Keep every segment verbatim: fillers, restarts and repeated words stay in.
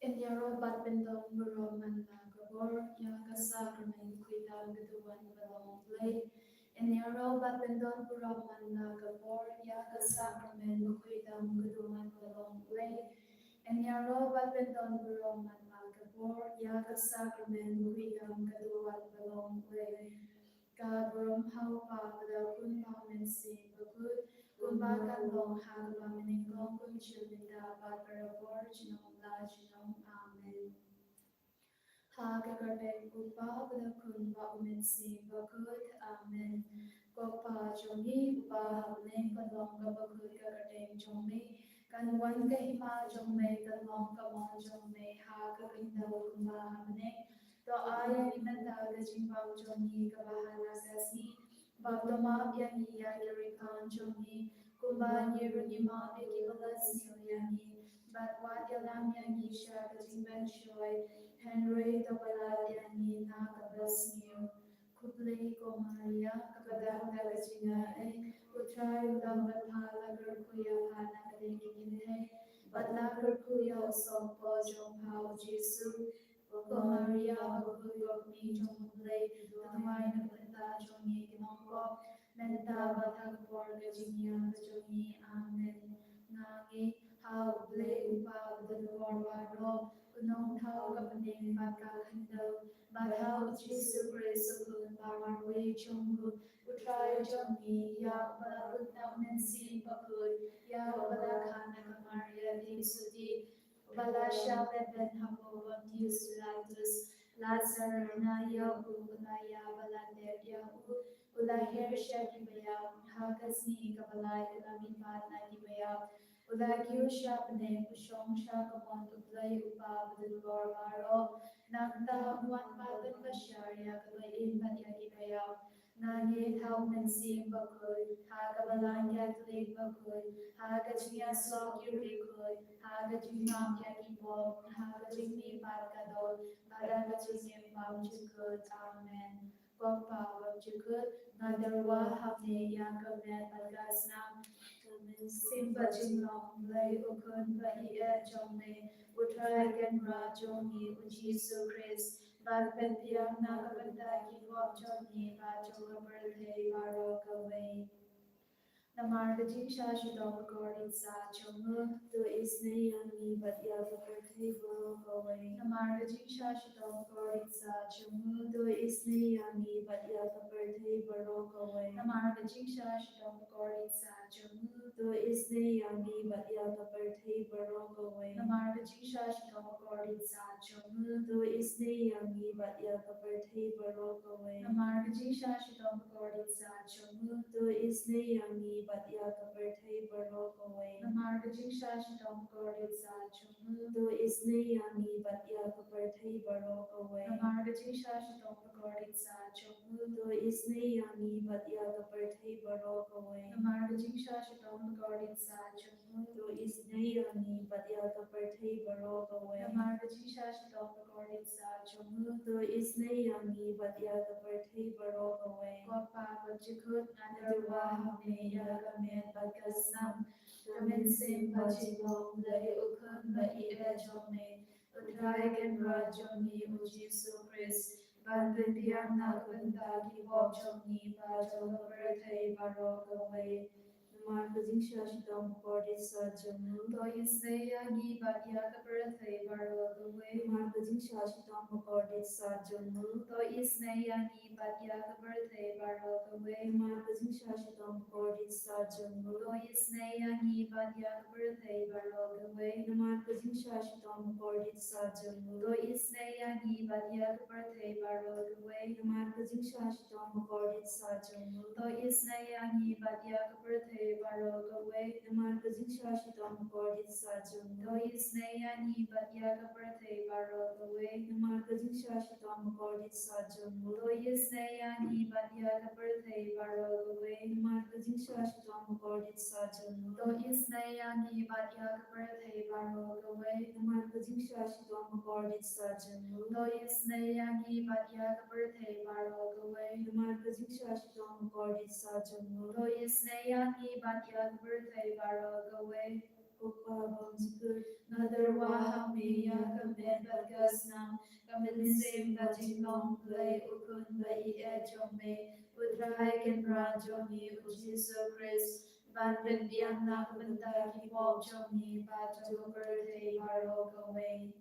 Yn ïaroh bad pyndon burom man la ka bor, ïa ka sakramen khuidam ka duwan ba long U Blei. Yn ïaroh bad pyndon burom man la ka bor, ïa ka sakramen khuidam ka duwan ba long U Blei. Yn ïaroh bad pyndon burom man la ka bor, ïa ka sakramen khuidam ka duwan ba long U Blei. Ka burom ha U Kpa bad U Khun bad U Mynsiem Bakhuid, kumba kan long ha kaba mynnyngkong, kumjuh mynta bad barabor, junom la junom. Amen. Ha ka kyrteng U Kpa bad U Khun bad U Mynsiem Bakhuid. Amen. Ko Kpa jong ngi uba ha bneng, ko long kaba khuid ka kyrteng jong me, kan wan ka hima jong me, kan long ka mon jong me ha ka khyndew kumba ha bneng. To ai ïa ngi mynta ka jingbam jong ngi kaba ha la ka sngi. Bad to map ïa ngi ïa ki riewkam jong ngi, kumba ngi ruh ngi map ïa kiba la sniew ïa ngi. Bad wat ïalam ïa ngi sha ka jingpynshoi, hynrei to pyllait ïa ngi na kaba sniew. Khublei ko Maria, kaba don ka jingaiei, U Trai u don bad pha, la kyrkhu ïa pha na ka liang ki kynthei, bad la kyrkhu ïa u sohpop jong pha U Jisu. Ko Maria, bakhuid, ko Kmie jong U Blei, to duwai na ka bynta jong ngi ki nongpop, mynta bad ha ka por ka jingïap ka jong ngi. Amen. Nga ngeit ha U Blei U Kpa uba don bor baroh, u nongthaw ka bneng bad ka khyndew, bad ha U Jisu Khrist U Khun ba marwei jong U, U Trai jong ngi, ïa uba la put na U Mynsiem Bakhuid, ïa uba la kha na ka Maria Theisotti, uba la shah beit hapoh Pontius Pilatus, la sah na ïa u, u la ïap bad la tep ïa u, u la her sha kiba ïap, ha ka sngi kaba lai u la mihpat na kiba ïap, u la kiew sha bneng, u shong sha ka mon U Blei U Kpa uba don bor baroh. Nangta un wan ban pynbishar ïa ka dohnud bad ïa kiba ïap. Nga ngeit ha U Mynsiem Bakhuid, ha ka Balang Katholik bakhuid, ha ka jingïasoh ki riewkhuid, ha ka jingmap ïa ki pop, ha ka jingmihpat ka doh, bad ha ka jingim bymjukut. Amen. Ko Kpa bymjukut, nga dawa ha me ïa ka met bad ka snam. Ka Mynsiem Bajinglong Blei, U Khun ba ïeit jong me, U Trai Kynrad jong ngi U Jisu Khrist, ban pynbiang na ka bynta ki pop jong ngi bad jong ka pyrthei baroh kawei. Namar ka jingshah shitom bakordit sah jong u, to isynei ïa ngi bad ïa ka pyrthei baroh kawei. Namar ka jingshah shitom bakordit sah jong u, to isynei ïa ngi bad ïa ka pyrthei baroh kawei. Namar ka jingshah shitom bakordit sah jong u, to isynei ïa ngi bad ïa ka pyrthei baroh kawei. Namar ka jingshah shitom bakordit sah jong u, to isynei ïa ngi bad ïa ka pyrthei baroh kawei. Namar ka jingshah shitom bakordit sah jong u, to isynei ïa ngi bad ïa ka pyrthei baroh kawei. Namar ka jingshah shitom bakordit sah jong u, to isynei ïa ngi bad ïa ka pyrthei baroh kawei. Namar ka jingshah shitom bakordit sah jong u, to isynei ïa ngi bad ïa ka pyrthei baroh kawei. Namar ka jingshah shitom bakordit sah jong u, to isynei ïa ngi bad ïa ka pyrthei baroh kawei. Namar ka jingshah shitom bakordit sah jong u, to isynei ïa ngi bad ïa ka pyrthei baroh kawei. Ko Kpa bymjukut, nga dawa ha me ïa ka met bad ka snam. Ka Mynsiem Bajinglong Blei, U Khun ba ïeit jong me, U Trai Kynrad jong ngi U Jisu Khrist, ban pynbiang na ka bynta ki pop jong ngi bad jong ka pyrthei baroh kawei. Namar ka jingshah shitom bakordit sah jong u, to isynei ïa ngi bad ïa ka pyrthei baroh kawei. Namar ka jingshah shitom bakordit sah jong u, to isynei ïa ngi bad ïa ka pyrthei baroh kawei. Namar ka jingshah shitom bakordit sah jong u, to isynei ïa ngi bad ïa ka pyrthei baroh kawei. Namar ka jingshah shitom bakordit sah jong u, to isynei ïa ngi bad ïa ka pyrthei baroh kawei. Namar ka jingshah shitom bakordit sah jong u, to isynei ïa ngi bad ïa ka pyrthei baroh kawei. Namar ka jingshah shitom bakordit sah jong u, to isynei ïa ngi bad ïa ka pyrthei baroh kawei. Namar ka jingshah shitom bakordit sah jong u, to isynei ïa ngi bad ïa ka pyrthei baroh kawei. Namar ka jingshah shitom bakordit sah jong u, to isynei ïa ngi bad ïa ka pyrthei baroh kawei. Namar ka jingshah shitom bakordit sah jong u, to isynei ïa ngi bad ïa ka pyrthei baroh kawei. Namar ka jingshah shitom bakordit sah jong u, to isynei ïa ngi bad ïa ka pyrthei baroh kawei. Ko Pa bymjukut, nga tyrwa ha me ïa ka met bad ka snam, ka mynsiem bad jinglong Blei u Khun ba ïeit jong me, U Trai Kynrad jong ngi U Jisu Khrist, ban pynbiang na ka bynta ki pop jong ngi bad jong ka pyrthei baroh kawei.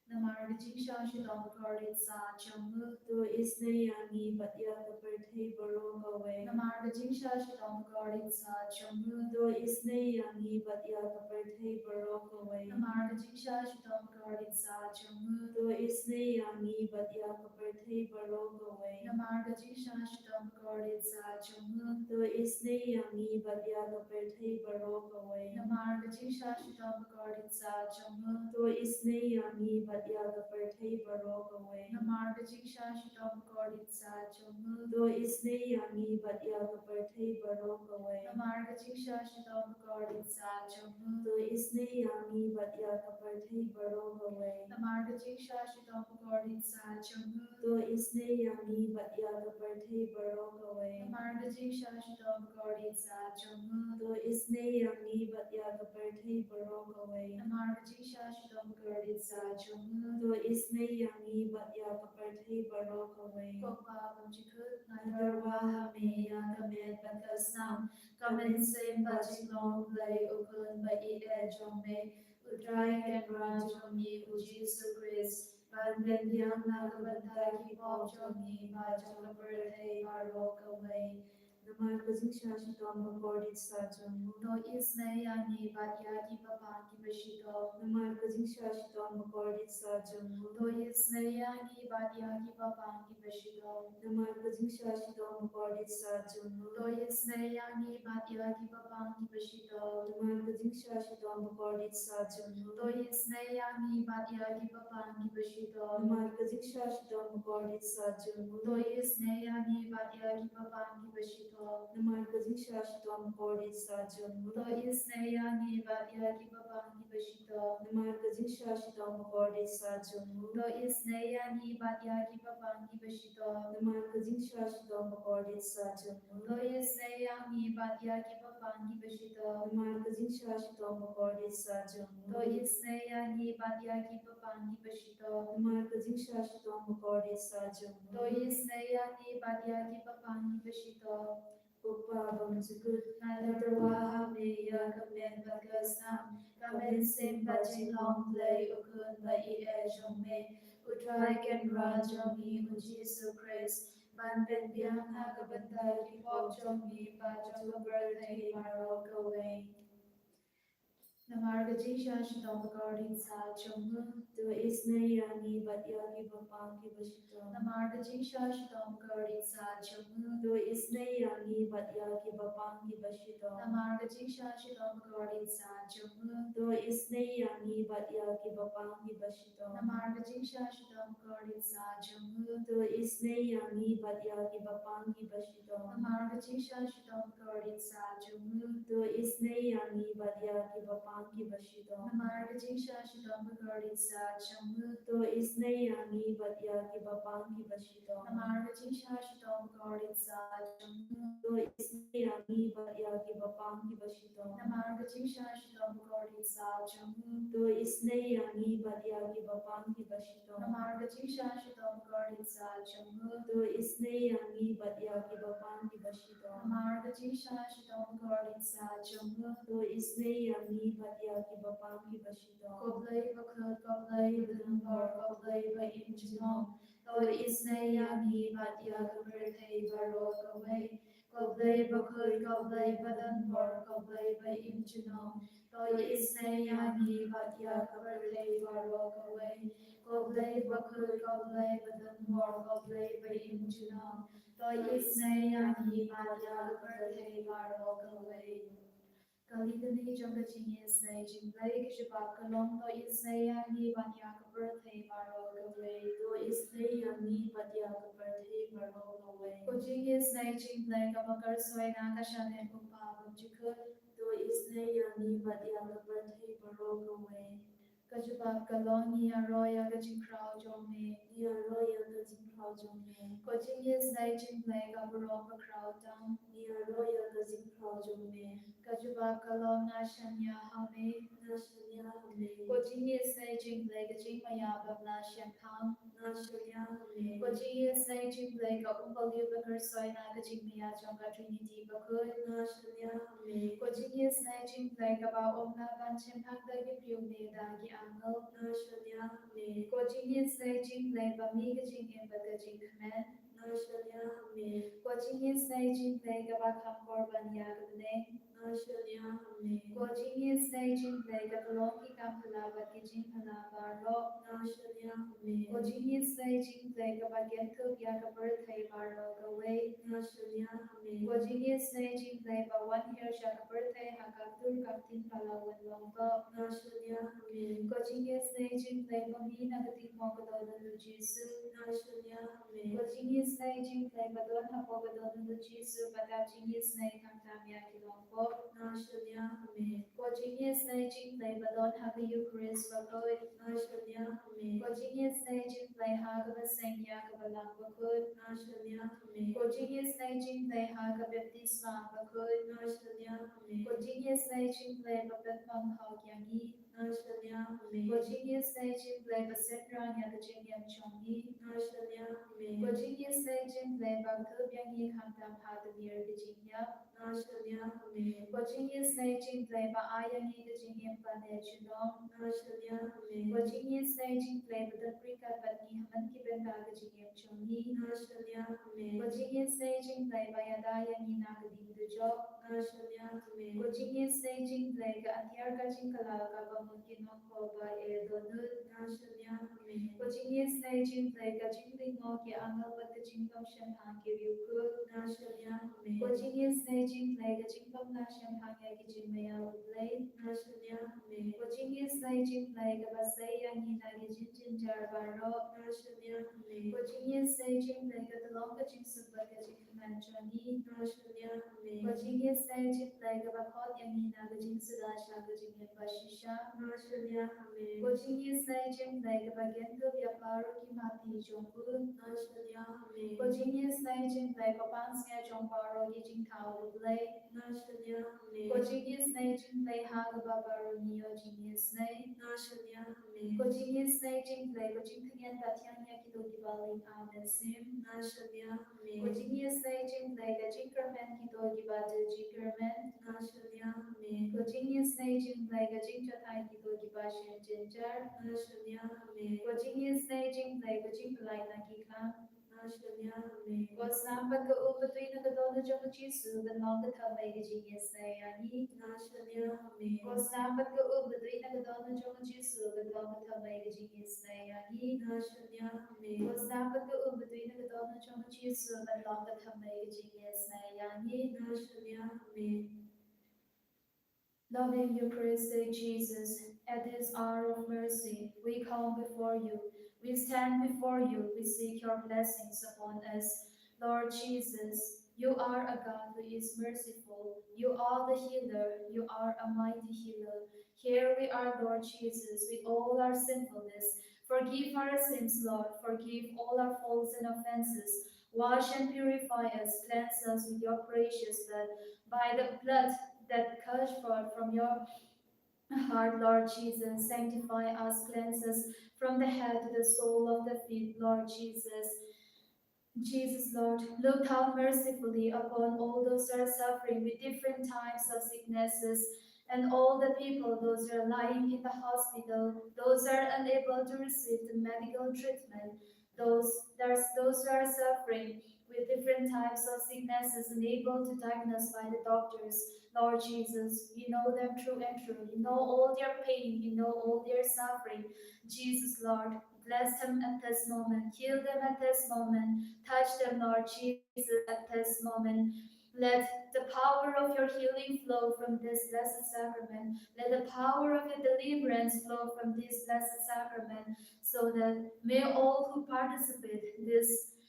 Namar ka jingshah shitom bakordit satia jong u, to isynei ïa ngi bad ïa ka pyrthei baroh kawei. Namar ka jingshah shitom bakordit satia jong u, to isynei ïa ngi bad ïa ka pyrthei baroh kawei. Namar ka jingshah shitom bakordit satia jong u, to isynei ïa ngi bad ïa ka pyrthei baroh kawei. Namar ka jingshah shitom bakordit satia jong u, to isynei ïa ngi bad ïa ka pyrthei baroh kawei. Namar ka jingshah shitom bakordit satia jong u, to isynei ïa ngi bad ïa ka pyrthei baroh kawei. Namar ka jingshah shitom bakordit satia jong u, to isynei ïa ngi bad ïa ka pyrthei baroh kawei. Namar ka jingshah shitom bakordit satia jong u, to isynei ïa ngi bad ïa ka pyrthei baroh kawei. Namar ka jingshah shitom bakordit satia jong u, to isynei ïa ngi bad ïa ka pyrthei baroh kawei. Namar ka jingshah shitom bakordit satia jong u, to isynei ïa ngi bad ïa ka pyrthei baroh kawei. Namar ka jingshah shitom bakordit satia jong u, to isynei ïa ngi bad ïa ka pyrthei baroh kawei. Ko Pa bymjukut, nga tyrwa ha me ïa ka met bad ka snam, ka mynsiem bad jinglong Blei u Khun ba ïeit jong me, U Trai Kynrad jong ngi U Jisu Khrist, ban pynbiang na ka bynta ki pop jong ngi bad jong ka pyrthei baroh kawei. Namar ka jingshah shitom bakordit satia jong u, to isynei ïa ngi bad ïa ki bapang kiba shitom. Namar ka jingshah shitom bakordit satia jong u, to isynei ïa ngi bad ïa ki bapang kiba shitom. Namar ka jingshah shitom bakordit satia jong u, to isynei ïa ngi bad ïa ki bapang kiba shitom. Namar ka jingshah shitom bakordit satia jong u, to isynei ïa ngi bad ïa ki bapang kiba shitom. Namar ka jingshah shitom bakordit satia jong u, to isynei ïa ngi bad ïa ki bapang kiba shitom. Namar ka jingshah shitom bakordit satia jong u, to isynei ïa ngi bad ïa ki bapang kiba shitom. Namar ka jingshah shitom bakordit satia jong u, to isynei ïa ngi bad ïa ki bapang kiba shitom. Namar ka jingshah shitom bakordit satia jong u, to isynei ïa ngi bad ïa ki bapang kiba shitom. Namar ka jingshah shitom bakordit satia jong u, to isynei ïa ngi bad ïa ki bapang kiba shitom. Namar ka jingshah shitom bakordit satia jong u, to isynei ïa ngi bad ïa ki bapang kiba shitom. Ko Pa bymjukut, nga tyrwa ha me ïa ka met bad ka snam, ka mynsiem bad jinglong Blei u Khun ba ïeit jong me, U Trai Kynrad jong ngi U Jisu Khrist, ban pynbiang na ka bynta ki pop jong ngi bad jong ka pyrthei baroh kawei. Namar ka jingshah shitom bakordit satia jong u, to isynei ïa ngi bad ïa ki bapang kiba shitom. Namar ka jingshah shitom bakordit satia jong u, to isynei ïa ngi bad ïa ki bapang kiba shitom. Namar ka jingshah shitom bakordit satia jong u, to isynei ïa ngi bad ïa ki bapang kiba shitom. Namar ka jingshah shitom bakordit satia jong u, to isynei ïa ngi bad ïa ki bapang kiba shitom. Namar ka jingshah shitom bakordit satia jong u, to isynei ïa ngi bad ïa ki bapang kiba shitom. Namar ka jingshah shitom bakordit satia jong u, to isynei ïa ngi bad ïa ki bapang kiba shitom. Namar ka jingshah shitom bakordit satia jong u, to isynei ïa ngi bad ïa ki bapang kiba shitom. Namar ka jingshah shitom bakordit satia jong u, to isynei ïa ngi bad ïa ki bapang kiba shitom. Namar ka jingshah shitom bakordit satia jong u, to isynei ïa ngi bad ïa ki bapang kiba shitom. Namar ka jingshah shitom bakordit satia jong u, to isynei ïa ngi bad ïa ki bapang kiba shitom. Ko Blei bakhuid, ko Blei badonbor, ko Blei ba im junom, to isynei ïa ngi bad ïa ka pyrthei baroh kawei. Ko Blei bakhuid, ko Blei badonbor, ko Blei ba im junom, to isynei ïa ngi bad ïa ka pyrthei baroh kawei. Ko Blei bakhuid, ko Blei badonbor, ko Blei ba im junom, to isynei ïa ngi bad ïa ka pyrthei baroh kawei. Ka Litany jong ka jingisynei jong U Blei, ka jubab ka long: To isynei ïa ngi bad ïa ka pyrthei baroh kawei. To isynei ïa ngi bad ïa ka pyrthei baroh kawei. Ka jingisynei jong U Blei kaba kyrshoi na ka shane U Kpa bymjukut. To isynei ïa ngi bad ïa ka pyrthei baroh kawei. Ka jubab ka long: Ngi ïaroh ïa ka jingkhraw jong me. Ngi ïaroh ïa ka jingkhraw jong me. Ka jingisynei jong U Blei ka burom bakhraw tam. Ngi ïaroh ïa ka jingkhraw jong me. Ka jubab ka long, nga shaniah ha me. Nga shaniah ha me. Ko jingïaseng jong U Blei ka jingmaïa bym lah shemphang. Nga shaniah ha me. Ko jingïaseng jong U Blei ka um balei ba kyrpang na ka jingmaïa jong ka Trinity bakhuid. Nga shaniah ha me. Ko jingïaseng jong U Blei kaba ym lah ban shemphang da ki briew ne da ki angel. Nga shaniah ha me. Ko jingïaseng jong U Blei ba mih ka jingim bad ka jingkmen. Nga shaniah ha me. Ko jingïaseng jong U Blei kaba kham korban ïa ka bneng. Nga shaniah ha me. Ko jingïaseng jong U Blei ka tyllong ki kam phylla bad ki jingphylla baroh. Nga shaniah ha me. Ko jingïaseng jong U Blei kaba kynthup ïa ka pyrthei baroh kawei. Nga shaniah ha me. Ko jingïaseng jong U Blei ba wan hiar sha ka pyrthei ha ka ktur ka ktien pala wan long to. Nga shaniah ha me. Ko jingïaseng jong U Blei ba mih na ka ktien mo ka dohnud U Jisu. Nga shaniah ha me. Ko jingïaseng jong U Blei ba don hapoh ka dohnud U Jisu, ba dap jingïaseng khamtam ïa ki longpop. Nga shaniah ha me. Ko jingïaseng jong U Blei ba don ha ka Eucharist bakhuid. Nga shaniah ha me. Ko jingïaseng jong U Blei ha kaba seng ïa ka Balang bakhuid. Nga shaniah ha me. Ko jingïaseng jong U Blei ha ka baptisma bakhuid. Nga shaniah ha me. Ko jingïaseng jong U Blei ba pynpang hok ïa ngi. Nga shaniah ha me. Ko jingïaseng jong U Blei ba synran ïa ka jingim jong ngi. Nga shaniah ha me. Ko jingïaseng jong U Blei ba kdup ïa ngi khamtam ha ka mier ka jingïap. Nga shaniah ha me. Ko jingïaseng jong U Blei ba ai ïa ngi ka jingim ba ne junom. Nga shaniah ha me. Ko jingïaseng jong U Blei ba don ryngkat bad ngi ha man ki bynta ka jingim jong ngi. Nga shaniah ha me. Ko jingïaseng jong U Blei ba ïada ïa ngi na ka ding dujok. Nga shaniah ha me. Ko jingïaseng jong U Blei ka atiar ka jingkylla kaba mut ki nongkhoh ba e dohnud. Nga shaniah ha me. Ko jingïaseng jong U Blei ka jinglyngngoh ki angel bad ka jingbymshemphang ki riewkhuid. Nga shaniah ha me. Ko jingïaseng jong U Blei ka jingbymlah shemphang ïa ki jingmaïa U Blei. Nga shaniah ha me. Ko jingïaseng jong U Blei kaba sei ïa ngi na ki jingjynjar baroh. Nga shaniah ha me. Ko jingïaseng jong U Blei ka tyllong ka jingsuk bad ka jingkmen jong ngi. Nga shaniah ha me. Ko jingïaseng jong U Blei kaba khot ïa ngi na ka jingsuda sha ka jingim bashisha. Nga shaniah ha me. Ko jingïaseng jong U Blei kaba kynthup ïa baroh ki maphi jong u. Nga shaniah ha me. Ko jingïaseng jong U Blei ka pansngiat jong baroh ki jingthaw U Blei. Nga shaniah ha me. Ko jingïaseng jong U Blei ha kaba baroh ngi ïoh jingïaseng. Nga shaniah ha me. Ko jingïaseng jong U Blei, ko jingthyngian ba thiang ïa kito kiba ling ar mynsiem. Nga shaniah ha me. Ko jingïaseng jong U Blei ka jingkyrmen kito kiba duh jingkyrmen. Nga shaniah ha me. Ko jingïaseng jong U Blei ka jingchothai kito kiba shem jynjar. Nga shaniah ha me. Ko jingïaseng jong U Blei ka jingpyllait na ki khang. Nga shaniah ha me. Ko snam bad ka um badei na ka dohnud jong U Jisu, ban long ka thymmei ka jingïaseng ïa ngi. Nga shaniah ha me. Ko snam bad ka um badei na ka dohnud jong U Jisu, ban long ka thymmei ka jingïaseng ïa ngi. Nga shaniah ha me. Ko snam bad ka um badei na ka dohnud jong U Jisu, ban long ka thymmei ka jingïaseng ïa ngi. Nga shaniah ha me. Loving Eucharistic Jesus, at this hour of mercy, we come before you, we stand before you, we seek your blessings upon us. Lord Jesus, you are a God who is merciful. You are the healer. You are a mighty healer. Here we are, Lord Jesus, with all our sinfulness. Forgive our sins, Lord. Forgive all our faults and offenses. Wash and purify us, cleanse us with your precious blood. By the blood that gushed forth from your heart, Lord Jesus, sanctify us, cleanse us from the head to the sole of the feet, Lord Jesus. Jesus, Lord, look down mercifully upon all those who are suffering with different types of sicknesses, and all the people, those who are lying in the hospital, those who are unable to receive the medical treatment, those, there's those who are suffering with different types of sicknesses, unable to diagnose by the doctors. Lord Jesus, you know them through and through. You know all their pain. You know all their suffering. Jesus, Lord, bless them at this moment. Heal them at this moment. Touch them, Lord Jesus, at this moment. Let the power of your healing flow from this blessed sacrament. Let the power of your deliverance flow from this blessed sacrament, so that may all who participate in this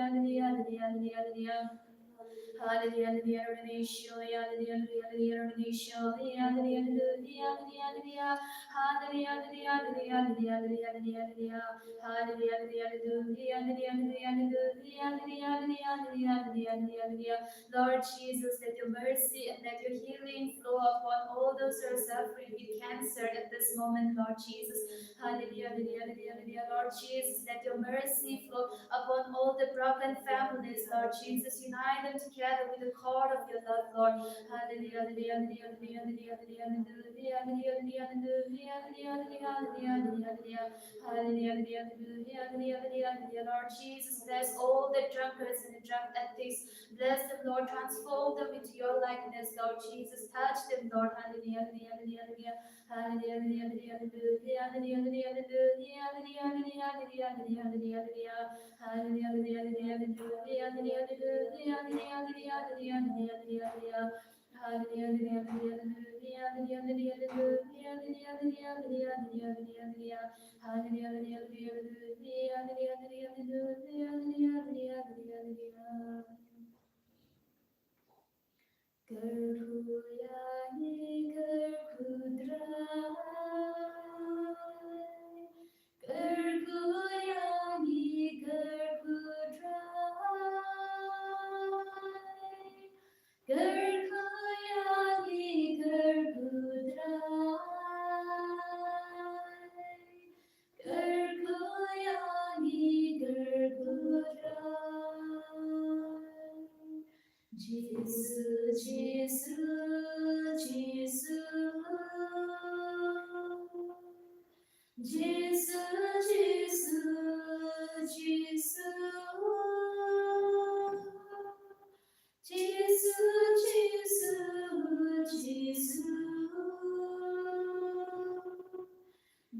Hallelujah, hallelujah, hallelujah, hallelujah. Hallelujah, hallelujah, hallelujah, hallelujah, hallelujah, hallelujah, hallelujah, hallelujah, hallelujah. Hallelujah, hallelujah, hallelujah, hallelujah, hallelujah, hallelujah. Hallelujah, hallelujah, hallelujah, hallelujah, hallelujah, hallelujah, hallelujah, hallelujah, hallelujah, hallelujah. Lord Jesus, let your mercy and let your healing flow upon all those who are suffering with cancer at this moment, Lord Jesus. Hallelujah, hallelujah, hallelujah, hallelujah. Lord Jesus, let your mercy flow upon all the broken families, Lord Jesus. Unite them together with the cord of your love, Lord. Hallelujah, hallelujah, hallelujah, hallelujah, hallelujah, hallelujah, hallelujah, hallelujah, hallelujah, hallelujah, hallelujah, hallelujah, hallelujah. Hallelujah, hallelujah, hallelujah, hallelujah, hallelujah. Lord Jesus, bless all the drunkards and the drug addicts. Bless them, Lord. Transform them into your likeness, Lord Jesus. Touch them, Lord. Hallelujah, hallelujah, hallelujah, hallelujah. Hallelujah, hallelujah, hallelujah, hallelujah, hallelujah. Hallelujah, hallelujah, hallelujah, hallelujah, hallelujah. Hallelujah, hallelujah, hallelujah, hallelujah, hallelujah. Hallelujah, hallelujah, hallelujah, hallelujah, hallelujah. Hallelujah, hallelujah, hallelujah, hallelujah, hallelujah, hallelujah, hallelujah, hallelujah, hallelujah, hallelujah. Hallelujah, hallelujah, hallelujah, hallelujah, hallelujah, hallelujah, hallelujah, hallelujah, hallelujah. Kyrkhu ïa ngi, kyrkhu Trai. Kyrkhu ïa ngi, kyrkhu Trai. Kyrkhu ïa ngi, kyrkhu Trai. Kyrkhu ïa ngi, kyrkhu Trai. Jisu, Jisu, Jisu. Jisu, Jisu, Jisu. Jisu, Jisu, Jisu.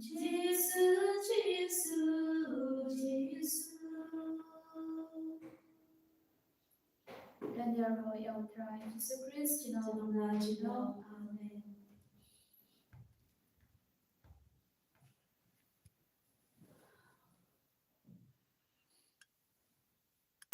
Jisu, Jisu, Jisu. Kan ïaroh ïa U Trai Jisu Khrist, junom la junom. Amen.